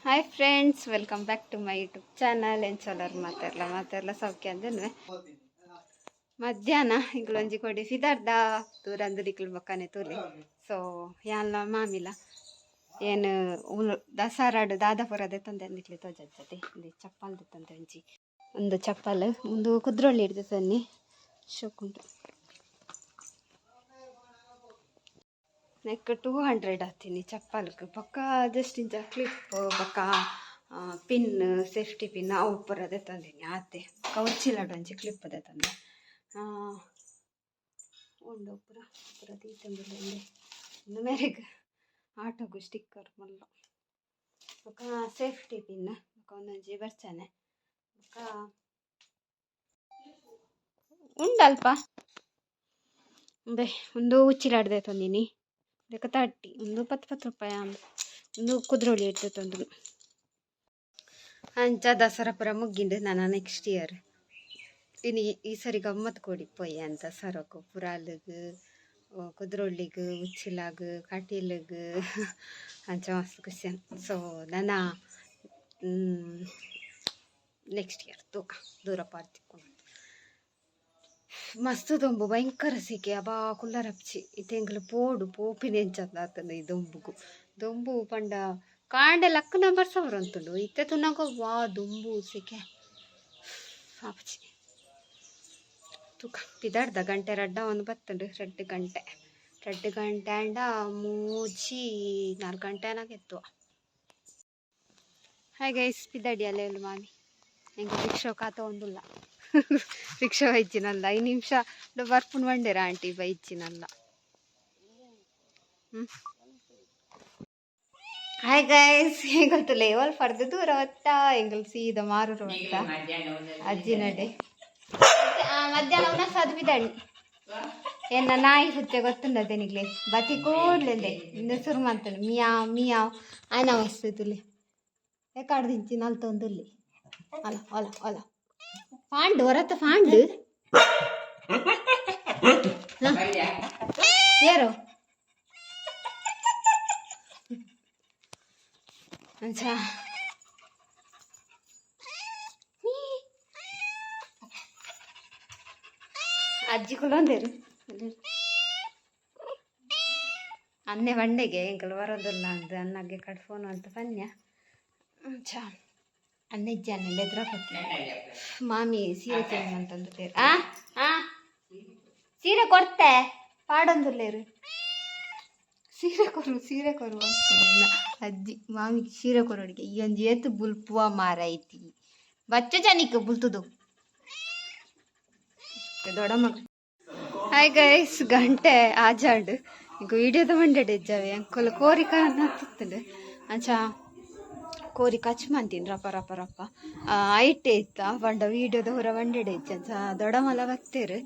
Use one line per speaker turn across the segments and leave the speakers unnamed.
Hi friends, welcome back to my YouTube channel. ಎಂಚೋಲರ್ ಮಾತೆರ್ಲ? ಮಾತೆರ್ಲ ಸೌಖ್ಯ ಅಂದನ್ವೆ. ಮಧ್ಯಾಹ್ನ ಇಂಕ್ಲೊಂಜಿ ಕೊಡಿ ಫಿದರ್ದ ದೂರಂದು ನಿಕ್ಲು ಬೊಕ್ಕನೆ ತೂಲೆ. ಸೊ ಯಾನ್ಲ ಮಾಮಿಲ ಏನು ಉಲು ದಸರಾಡು ದಾದಾಪುರ ದೆತ್ತೊಂದೆ ನಿಕ್ಲೆ ತೋಜಜ್ಜತೆ. ಇಂದು ಚಪ್ಪಲ್ ದೆತ್ತೊಂದೆ ಒಂಜಿ. ಒಂದು ಚಪ್ಪಲ್, ಒಂದು ಕುದ್ರೋಳಿ ಹಿಡ್ದು ತನ್ನಿ ಶೋಕುಂಡು. ನೆಕ್ 200 ಆತೀನಿ ಚಪ್ಪಲ್ಗ್. ಬೊಕ್ಕ ಜಸ್ಟ್ ಇಂಚ ಕ್ಲಿಪ್ ಬೊಕ್ಕ ಪಿನ್, ಸೇಫ್ಟಿ ಪಿನ್ ಅವು ಪೂರ ದೆತ್ತೊಂದಿನಿ ಆತೆ. ಬೊಕ್ಕ ಉಚ್ಚಿಲಡ್ ಒಂಜಿ ಕ್ಲಿಪ್ ದೆತ್ತೊಂದೆ. ಉಂಡು ಪೂರ ಪೂರ ದೀತೊಂದುಲ್ಲೆ. ಉಂದು ಮೇರೆಗ್ ಆಟೋಗು ಸ್ಟಿಕ್ಕರ್ ಮಲ್ಲ. ಬೊಕ್ಕ ಸೇಫ್ಟಿ ಪಿನ್, ಬೊಕ್ಕ ಒಂದೊಂಜಿ ಬರ್ಚನೆ. ಬೊಕ್ಕ ಉಂಡಲ್ಪ ಉಂದೆ ಒಂದು ಉಚ್ಚಿಲಾಡ್ ದೆತ್ತೊಂದಿನಿ. ಬೊಕ್ಕ 30, ಒಂದು ಪತ್ತು ಪತ್ತು ರೂಪಾಯಿ. ಒಂದು ಕುದ್ರೋಳಿ ದೆತ್ತೊಂದು. ಅಂಚ ದಸರಾ ಪೂರ ಮುಗ್ಗಿಂಡು. ನನ ನೆಕ್ಸ್ಟ್ ಇಯರ್. ಇನಿ ಈ ಸರಿ ಗಮ್ಮತ್ ಕೊಡಿ ಪೋಯೆ ಅಂತ ದಸರಾಕು ಪುರಾಲ್ಗ್, ಕುದ್ರೋಳಿಗ್, ಉಚ್ಚಿಲಾಗ್, ಕಟೀಲ್ಗ್, ಅಂಚ ಮಸ್ತ್ ಖುಷಿ. ಸೊ ನನ ನೆಕ್ಸ್ಟ್ ಇಯರ್ ತೂಕ ದೂರ ಪಾರ್ತಿಕ್ಕು. ಮಸ್ತ್ ದೊಂಬು, ಭಯಂಕರ ಸೆಕೆ. ಅಬಾ, ಕುಲ್ಲರಪ್ಚಿ. ಇತ್ತೆ ಎಂಕುಲು ಪೋಡು ಪೋಪಿನ ಎಂಚಂದ ಆತಂದು ಈ ದೊಂಬುಗು. ದೊಂಬು ಪಂಡ ಕಾಂಡೆ ಲಕ್ಕುನ ಬರ್ಸ ಬರೊಂತುಂಡು. ಇತ್ತೆ ತೂನಗ ವಾ ದೊಂಬು, ಸೆಕೆ ಆಪುಜಿ. ತೂಕ ಪಿದಾಡ್ದ. ಗಂಟೆ ರಡ್ಡ ಒಂದು ಬತ್ತುಂಡು. 2 ಗಂಟೆ, 2 ಗಂಟೆ ಆಂಡ ಮೂಜಿ 4 ಗಂಟೆ ಆನಗ ಎತ್ತುವ. ಹಾಯ್ ಗೈಸ್, ಪಿದಾಡಿ ಅಲ್ಲ ಮಾಮಿ. ಎಂಕ್ ರಿಕ್ಷಾ ಕಾತೊಂದುಲ್ಲ. ರಿಕ್ಷಾ ಬೈಚಿನಲ್ಲ. 5 ನಿಮಿಷ ಬರ್ಪುಂಡು ಬಂಡೇರ ಆಂಟಿ, ಬೈಚಿನಲ್ಲ. ಹ್ಞೂ ಹಾಯ್ ಗೈಸ್, ಎಂಕಲ್ತು ಲೇವಲ್ ಪರ್ದು ದೂರ ಬತ್ತಾ. ಎಂಕಲ್ ಸೀದಾ ಮಾರೂರು ಬತ್ತಾ ಅಜ್ಜಿ ನಡೆ. ಮಧ್ಯಾಹ್ನ ಉಣಸಾದ್ ಬಿದ್ದಾಡಿ. ಎನ್ನ ನಾಯಿ ಹುಚ್ಚೆ ಗೊತ್ತುಂಡತೆ ನಿಗ್ಲೆ? ಬತ್ತಿ ಕೂಡ್ಲೆಂದೆ ಇಂದು ಸುರು ಮಂತುಂಡು ಮಿಯಾವ್ ಮಿಯಾವ್. ಆಯ್ನ ಮಸ್ತ್ ತುಲೆ ಎಕಾಡ್ದಿಂಚಿ ನಲ್ತೊಂದುಲ್ಲಿ. ಅಲ್ಲ ಅಲ್ಲ ಅಲ್ಲ, ಪಾಂಡು ಹೊರತ ಪಾಂಡು ಏರು. ಅಂಚ ಅಜ್ಜಿ ಕುಲೊಂದೇರು. ಅನ್ನೆ ಬಂಡೆಗೆ ಎಂಕಲು ಬರೋದಿಲ್ಲ ಅಂದ್ ಅನ್ನಗೆ ಕಡ್ ಫೋನ್ ಅಂತ ಪನ್ಯ. ಅಂಚ ಅನ್ನ ಇಜ್ಜಿ, ಅನ್ನೆ ಬೆದ್ರ. ಮಾಮಿ ಸೀರೆ ಚೇಂಜ್ ಅಂತಂದು. ಆ ಆ ಸೀರೆ ಕೊಡ್ತೆ ಪಾಡೊಂದುಲ್ಲೇರು. ಸೀರೆ ಕೊರು, ಸೀರೆ ಕೊರು ಅನ್ನ ಅಜ್ಜಿ. ಮಾಮಿಗೆ ಸೀರೆ ಕೊರೊಡಿಗೆ. ಈ ಒಂಜಿ ಏತ್ ಬುಲ್ಪುವ ಮಾರೈತಿ. ಬಚ್ಚ ಜನಿಕ್ ಬುಲ್ತುದು ದೊಡ್ಡಮ್ಮ. ಹಾಯ್ ಗೈಸ್, ಗಂಟೆ ಆಜಾಂಡ್. ಈಗ ವಿಡಿಯೋದ ಮಂಡೆಡ್ ಇಜ್ಜಾವೆ. ಅಂಕಲ್ ಕೋರಿ ತಿತ್ತುಂಡು. ಅಂಚ ಕೋರಿ ಕಚ್ ಮಂತೀನಿ ರಪ ರಪ ರಪ. ಐಟೆ ಇತ್ತ ಪಂಡ ವಿಡಿಯೋದ ಹೊರ ಬಂಡೆಡ್ ಇಜ್ಜ. ಅಂಚ ದೊಡ್ಡಮ್ಮಲ ಬತ್ತೇರು.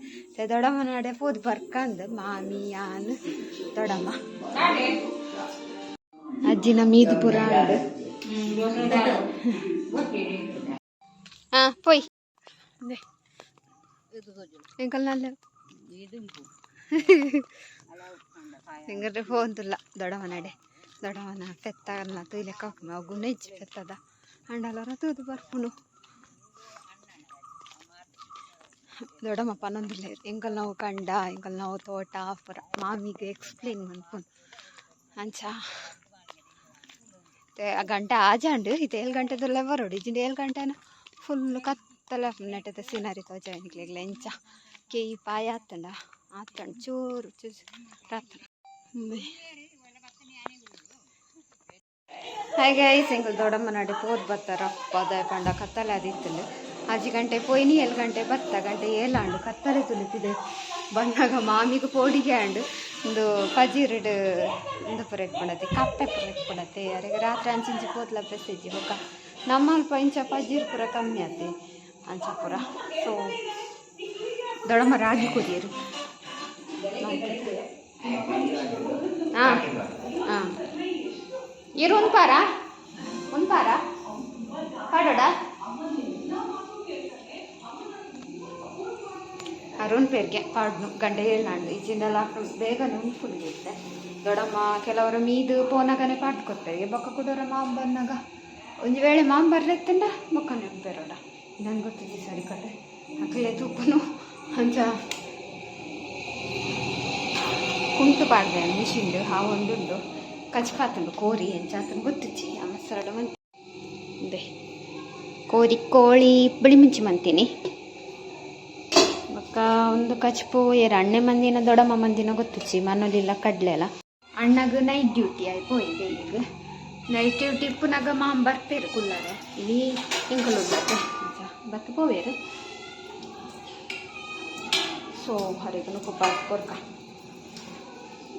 ದೊಡ್ಡಮ್ಮ ನಡೆ ಪೋದು ಬರ್ಕಂದ್ ಮಾಮಿ, ಯಾನ್, ದೊಡ್ಡಮ್ಮ. ಅಜ್ಜಿನ ಮೀದು ಪುರ ಉಂಡು. ಹಾ ಪೋಯ್ ಎಂಕಲ್ ನಲ್ಲ ಎಂಗರೆ ಫೋನ್ದುಲ್ಲ ದೊಡ್ಡಮ್ಮ ನಡೆ. ದೊಡ್ಡಮ್ಮನ ಪೆತ್ತಲ್ಲ ತೂಯ್ಲೆಕ್ಕ ಆಪುಂಡು. ಅವು ಗುಣ ಇಜ್ಜಿ ಪೆತ್ತದ ಅಂಡಲರ ತೂದು ಬರ್ಪುಂಡು. ದೊಡ್ಡಮ್ಮ ಪನೊಂದುಲ್ಲೆರ್ ಎಂಕಲ್ ನಾವು ಕಂಡ, ಎಂಕಲ್ ನಾವು ತೋಟ ಪೂರ ಮಾಮಿಗ್ ಎಕ್ಸ್ಪ್ಲೇನ್ ಮನ್ಪುನು. ಅಂಚ ಗಂಟೆ ಆಜಾಂಡ್. ಇತ್ತೆ 7 ಗಂಟೆದುಲ್ಲ ಬರೋಡು. ಇಜ್ಜಿಂಡ 7 ಗಂಟೆನ ಫುಲ್ ಕತ್ತಲೆ. ನೆಟದ ಸೀನರಿ ತೋಜಾಯ ನಿಕ್ಲೆಗ್ಲ. ಎಂಚ ಕೆಯಿ ಪಾಯ ಆತುಂಡ ಆತುಂಡು ಚೂರು ಚೂರು ರಾತ್ರಿ. ಹಾಯ್ ಗೈಸ್, ಎಂಕುಲು ದೊಡ್ಡಮ್ಮ ನಡೆ ಪೋದು ಬತ್ತಾರ. ದಾಯೆ ಪಂಡ ಕತ್ತಲೆ ಆದಿತ್ತುಂಡು. 6 ಗಂಟೆ ಪೋಯಿನಿ, 7 ಗಂಟೆ ಬತ್ತ. ಗಂಟೆ ಏಲಾಂಡು. ಕತ್ತಲೆ ತುಲಿತಿದೆ. ಬನ್ನಗ ಮಾಮಿಗೆ ಪೋಡಿಗೆ ಆಂಡು. ಉಂದು ಪಜೀರ್ಡ್ ಉಂದು ಪೂರ ಇಪ್ಪುಂಡತೆ, ಕಪ್ಪೆ ಪೂರ ಇಪ್ಪುಂಡತೆ. ಅರೆಗ್ ರಾತ್ರಿ ಅಂಚಿಂಚಿ ಪೋತ್ಲ ಬೆಸ್ಸೆಜ್ಜಿ. ಬೊಕ್ಕ ನಮ್ಮಲ್ಪ ಇಂಚ ಪಜೀರ್ ಪೂರ ಕಮ್ಮಿ ಆತೆ ಅಂಚ ಪೂರ. ಸೊ ದೊಡ್ಡಮ್ಮ ರಾಗಿ ಕೊರಿಯರು. ಹಾಂ ಹಾಂ ಇರು. ಉನ್ಪಾರ ಉನ್ಪಾರ ಪಾಡೋಡ. ಅರುಣ್ ಪೇರ್ಗೆ ಪಾಡ್ನು. ಗಂಟೆ ಏಳಾಂಡು. ಇಜ್ಜಿಂಡಲ ಬೇಗನೆ ಉನ್ಪುಂಡು ಇತ್ತೆ. ದೊಡ್ಡಮ್ಮ ಕೆಲವರು ಮೀದು ಪೋನಗನೆ ಪಾಡ್ ಕೊರ್ಪೆರ್. ಬೊಕ್ಕ ಕುಡೋರ ಮಾಮ್ ಬನ್ನಗ ಒಂಜಿ ವೇಳೆ ಮಾಮ್ ಬರ್ಲೆತ್ತಂಡ ಬೊಕ್ಕನೆ ಬೇರೋಡ ನಂಗೆ ಗೊತ್ತಿದ್ದಿ ಸರಿ ಕಡೆ ಅಕ್ಲೆ ತೂಪನು. ಅಂಚ ಕುಂಟು ಪಾಡ್ದೆ ಮಿಷಿನ್ಡ್ ಆ ಒಂದುಂಡು ಕಚ್ಪಾತುಂಡು ಕೋರಿ. ಎಂಚಾತುಂಡು ಗೊತ್ತಿಜ್ಜಿ. ಆ ಮಸರಡ ಮಂತೆ ಕೋರಿ ಕೋಳಿ ಬಿಳಿ ಮುಂಚಿ ಮಂತೀನಿ. ಬೊಕ್ಕ ಒಂದು ಕಚ್ಪು ಏರ್ ಅಣ್ಣೆ ಮಂದಿನ ದೊಡ್ಡಮ್ಮ ಮಂದಿನ ಗೊತ್ತುಚ್ಚಿ. ಮನೊಲಿಲ್ಲ ಕಡ್ಲೆಲ್ಲ. ಅಣ್ಣಗ್ ನೈಟ್ ಡ್ಯೂಟಿ ಆಯ್ ಪೋಯಿ ಬೇಲಿಗ್. ನೈಟ್ ಡ್ಯೂಟಿ ಇಪ್ಪುನಗ ಮಾಮ್ ಬರ್ಪೇರು ಕುಲ್ಲರೆ. ಇಲ್ಲಿ ಎಂಕುಲು ಉಲ್ಲತೆ ಅಂಚ ಬತ್ತು ಪೋವೇರು. ಸೊ ಹರಿಗು ಕುಪ್ಪ ಕೊರ್ಕ.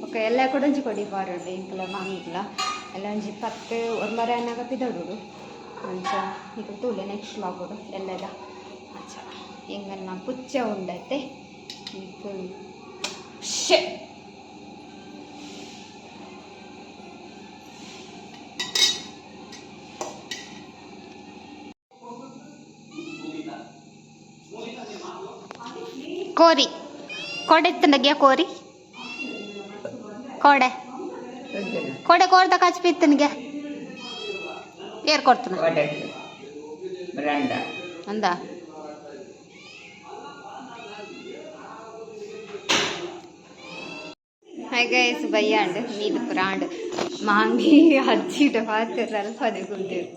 ಬೊಕ್ಕ ಎಲ್ಲ ಕೊಡೊಂಜಿ ಕೊಡಿ ಬಾರೊಡು ಎಂಕುಲ ಮಾಮಿಗ್ಲ ಎಲ್ಲ ಒಂಜಿ ಪತ್ತು ಒರ್ಮರೆ ಅನ್ನಾಗ ಪಿದಡುಡು. ಅಂಚ ಈಗ ತೂಲೆ ನೆಕ್ಸ್ಟ್ ವ್ಲಾಗೋಡು ಎಲ್ಲದ. ಅಂಚ ಎಂಗನ್ನ ಪುಚ್ಚ ಉಂಡತೆ ನಿಕ್ಕು ಶೆ. ಕೋರಿ ಕೋಡೆ ಇತ್ತಂಡಗ್ಯ ಕೋರಿ ಕೋಡೆ ಕೋಡೆ ಕೋರ್ದ ಕಚ್ಪಿ ಇತ್ತನಿಗೆ ಏರ್ ಕೊಡ್ತನ ಅಂದ. ಹಾಯ್ ಗೈಸ್, ಬಯ್ಯಾಂಡ್ ಮೀದು ಪುರಾಂಡ್. ಮಾಮಿ ಅಜ್ಜಿಡ ಪಾತೆರ್ ಅಲ್ಪನೆ ಕುಲ್ದೇರು.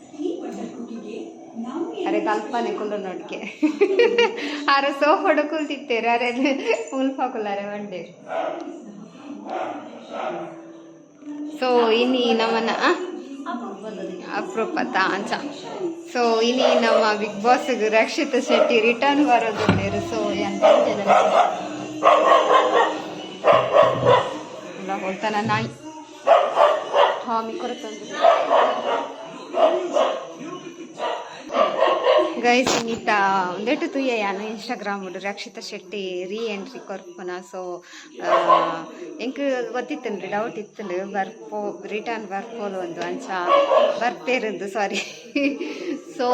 ಅರೆ ಕಲ್ಪನೆ ಕುಲ್ಲು ನೋಡ್ಕೆ. ಅರೆ ಸೋಫಾಡು ಕುಲ್ತಿತ್ತೇರು. ಅರೆ ಮುಲ್ಪ ಕುಲ್ಲಾರೆ ಬಂಡೇರು. ಸೊ ಇನಿ ನಮ್ಮನ ಅಪ್ರೂಪತ ಅಂಚ. ಸೊ ಇನಿ ನಮ್ಮ big boss Rakshith Shetty return ಬರೋದುಲ್ಲೇರು. ಸೊ ಎಲ್ಲ ಹೋಗ್ತಾನ ನಾಯಿ ಟಾಮಿ ಕೊರತಂದು. ಗೈಸ್, ಇನ್ನಿತ್ತ ಒಂದೆಟ್ಟು ತೂಯ ಯಾನು ಇನ್ಸ್ಟಾಗ್ರಾಮ್ ರಕ್ಷಿತಾ ಶೆಟ್ಟಿ ರೀ ಎಂಟ್ರಿ ಕೊರ್ಪುನ. ಸೊ ಎಂಕ್ ಗೊತ್ತಿತ್ತನ್ರಿ, ಡೌಟ್ ಇತ್ತುಂಡು ಬರ್ಪೋ ರಿಟರ್ನ್ ಬರ್ಪೋಲು ಒಂದು ಅಂಚ ಬರ್ಪೇರಂದು. ಸಾರಿ. ಸೊ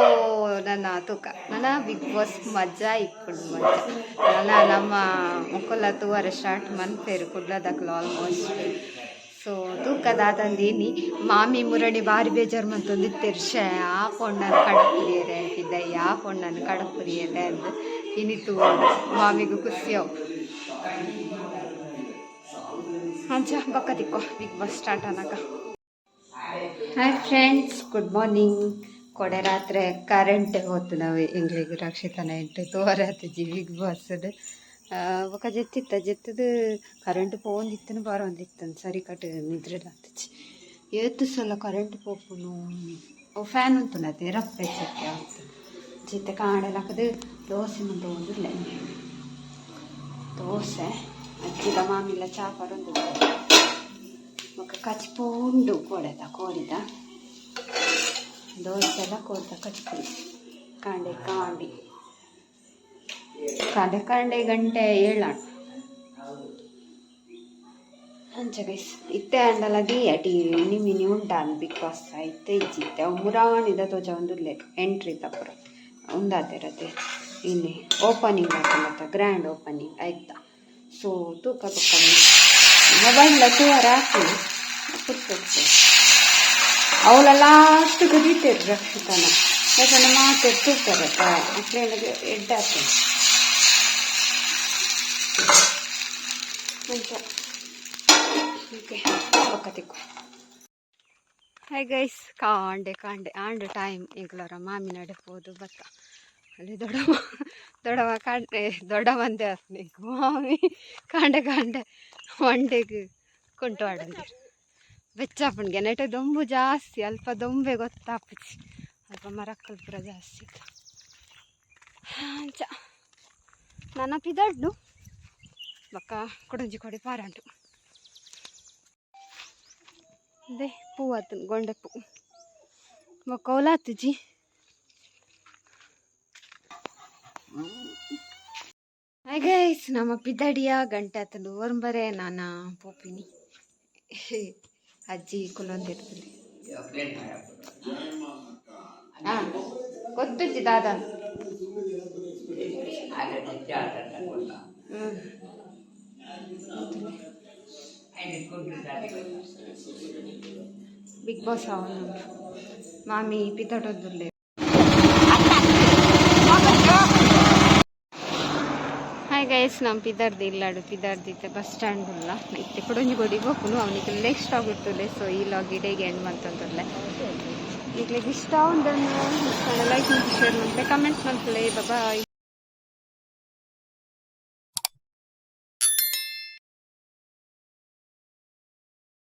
ನನ್ನ ತೂಕ ನನ್ನ ಬಿಗ್ ಬಾಸ್ ಮಜಾ ಇಪ್ಪುಂಡು ಮಜಾ. ನನ್ನ ನಮ್ಮ ಮೊಕ್ಕಲ ತೂವರೆ ಸ್ಟಾರ್ಟ್ ಮನ್ಪೇರು ಕುಡ್ಲದಕ್ಲು ಆಲ್ಮೋಸ್ಟ್. ಸೊ ತೂಕ ದಾದಂದೀನಿ. ಮಾಮಿ ಮುರಣಿ ಬಾರಿ ಬೇಜಾರು ಮಂತೊಂದಿತ್ತೆರ್. ಶೇ, ಆ ಪೊಣ್ಣನ ಕಡಪುರಿಯರೆ ಪಿದೈ, ಆ ಪೊಣ್ಣನ ಕಡಪುರಿಯರೆ ಅಂದ್. ಇನಿ ತೂವೊಡು, ಮಾಮಿಗೂ ಖುಷಿ ಅವು. ಅಂಚ ಬೊಕ್ಕ ತಿಕ್ಕೋ ಬಿಗ್ ಬಾಸ್ ಸ್ಟಾರ್ಟ್ ಅನ್ನಾಗ. Hi friends, good morning. ಕೊಡೆ ರಾತ್ರಿ ಕರೆಂಟ್ ಹೋತು. ನಾವು ಎಂಗ್ಲಿಗ್ ರಕ್ಷಿತನ ಎಂಟು ತೋರಾತಿಜಿ ಬಿಗ್ ಬಾಸ್. ಬೊಕ ಜೆತ್ತಿತ್ತ ಜೆತ್ತದು ಕರೆಂಟ್ ಪೋವೊಂದಿತ್ತನು ಬರೋಂದಿತ್ತನು. ಸರಿ ಕಟ್ ನಿದ್ರೆ ಆತಿಜಿ. ಏತ್ ಸಲ ಕರೆಂಟ್ ಪೋಪುನು. ಅವು ಫ್ಯಾನ್ ಉಂತುನತೆ ರಪ್ಪೆ ಚಕ್ಕೆ ಆತು. ಜಿತ್ತೆ ಕಾಂಡೆ ಲಕ್ಕದು ದೋಸೆ ಮಂತೊಂದುಲ್ಲೆ. ದೋಸೆ ಅಜ್ಜಿಲ ಮಾಮಿಲ ಚಾ ಪರೊಂದು. ಬೊಕ ಕಚ್ಪು ಉಂಡು ಕೋಡೆದ ಕೋರಿದ ದೋಸೆ ಎಲ್ಲ ಕೋರ್ದ ಕಚ್ಪು. ಕಾಂಡೆ ಕಾಂಡಿ ಕಾಂಡೆ ಕಾಂಡೆ ಗಂಟೆ ಏಳಾಂಡ್. ಅಂಚ ಗೈಸ್, ಇತ್ತೆ ಆಂಡಲ ದೀಯ ಟಿವಿ. ಮಿನಿ ಮಿನಿ ಉಂಟಾನ್ ಬಿಗ್ ಬಾಸ್ ಇತ್ತೆ ಇಜ್ಜಿ. ಇತ್ತೆ ಅವು ಮುರಾಣಿದ ತೋಜವೊಂದುಲ್ಲೆ ಎಂಟ್ರಿ ತಪುರ ಉಂದಾತೆರತೆ. ಇನಿ ಓಪನಿಂಗ್ ಆತುಂಡತ, ಗ್ರ್ಯಾಂಡ್ ಓಪನಿಂಗ್ ಆಯ್ತ. ಸೊ ತೂಕ ಬೊಕ್ಕ ಮೊಬೈಲ್ ತೂವರ ಆಪುಂಡು ಪುರ್ಸೊತ್ತು. ಅವಳ ಲಾಸ್ಟ್ ದೀತೆರ್ ರಕ್ಷಿತನ. ಯಾಕಂದ್ರೆ ಮಾತೆರ್ ತೂಪೆರತ, ಅಕ್ಲೆಗ್ ಎಡ್ಡೆ ಆಪುಂಡು ಅಂಚ. ಓಕೆ, ಬೊಕ್ಕ ತಿಕ್ಕುವ. ಹಾಯ್ ಗೈಸ್, ಕಾಂಡೆ ಕಾಂಡೆ ಆಂಡ್ ಟೈಮ್. ಎಂಕ್ಲವರ ಮಾಮಿನಡೆ ಪೋದು ಬತ್ತ. ಅಲ್ಲಿ ದೊಡ್ಡಮ್ಮ ದೊಡ್ಡಮ್ಮ ಕಾಂಡೆ ದೊಡ್ಡಮ್ಮಂದೆ ಆತ್ನ ಮಾಮಿ. ಕಾಂಡೆ ಕಾಂಡೆ ಮಂಡೆಗ್ ಕುಂಟು ಆಡಂದಿರು. ಬೆಚ್ಚಾಪುಂಡು ನೆಟೆ ದೊಂಬು ಜಾಸ್ತಿ. ಅಲ್ಪ ದೊಂಬೆ ಗೊತ್ತಾಪುಜಿ. ಅಲ್ಪ ಮರಕ್ಕಲ್ ಪೂರ ಜಾಸ್ತಿ ಇತ್ತು. ಅಂಚ ನನ ಪಿದಡ್ಡು ಬೊಕ್ಕ ಕುಡೊಂಜಿ ಕೊಡಿ ಪಾರಂಟು. ಅದೇ ಪೂ ಆತುಂಡು ಗೊಂಡೆ ಪೂ. ಬೊಕ್ಕ ಓಲಾತುಜಿ. ಹಾಯ್ ಗೈಸ್, ನಮ್ಮ ಪಿದಡಿಯ ಗಂಟೆ ಆತುಂಡು ಒರ್ಂಬರೆ. ನಾನ ಪೋಪಿನಿ. ಅಜ್ಜಿ ಕುಲೊಂದಿರ್ತದೆ. ಹಾಂ, ಗೊತ್ತುಜ್ಜಿ ದಾದ. ಹ್ಞೂ. ಬಿಗ್ ಬಾಸ್ ಅವನು. ಮಾಮಿ ಪಿದಡೊಂದುಲ್ಲೆ. ಹಾಯ್ ಗೈಸ್, ನಮ್ಮ ಪಿದರ್ದು ಇಲ್ಲಾಡು ಪಿದರ್ದಿತ್ತೆ ಬಸ್ ಸ್ಟ್ಯಾಂಡ್ ಉಲ್ಲ. ಇತ್ತೆ ಕುಡೊಂಜಿ ಕೊಡಿ ಪೋಪುನು. ಅವನಿಗೆ ನೆಕ್ಸ್ಟ್ ವ್ಲಾಗ್ ಇರ್ತದೆ. ಸೊ ಈ ವ್ಲಾಗ್ ಇಡೆಗೆ ಎಂಡ್ ಮಂತೊಂದುಲ್ಲೆ. ನಿಕ್ಲೆಗ್ ಇಷ್ಟ ಉಂದನ್ನು ಲೈಕ್ ಮತ್ತು ಶೇರ್ ಮಲ್ಪಲೆ, ಕಮೆಂಟ್ ಮಲ್ಪಲೆ. ಬಾಯ್.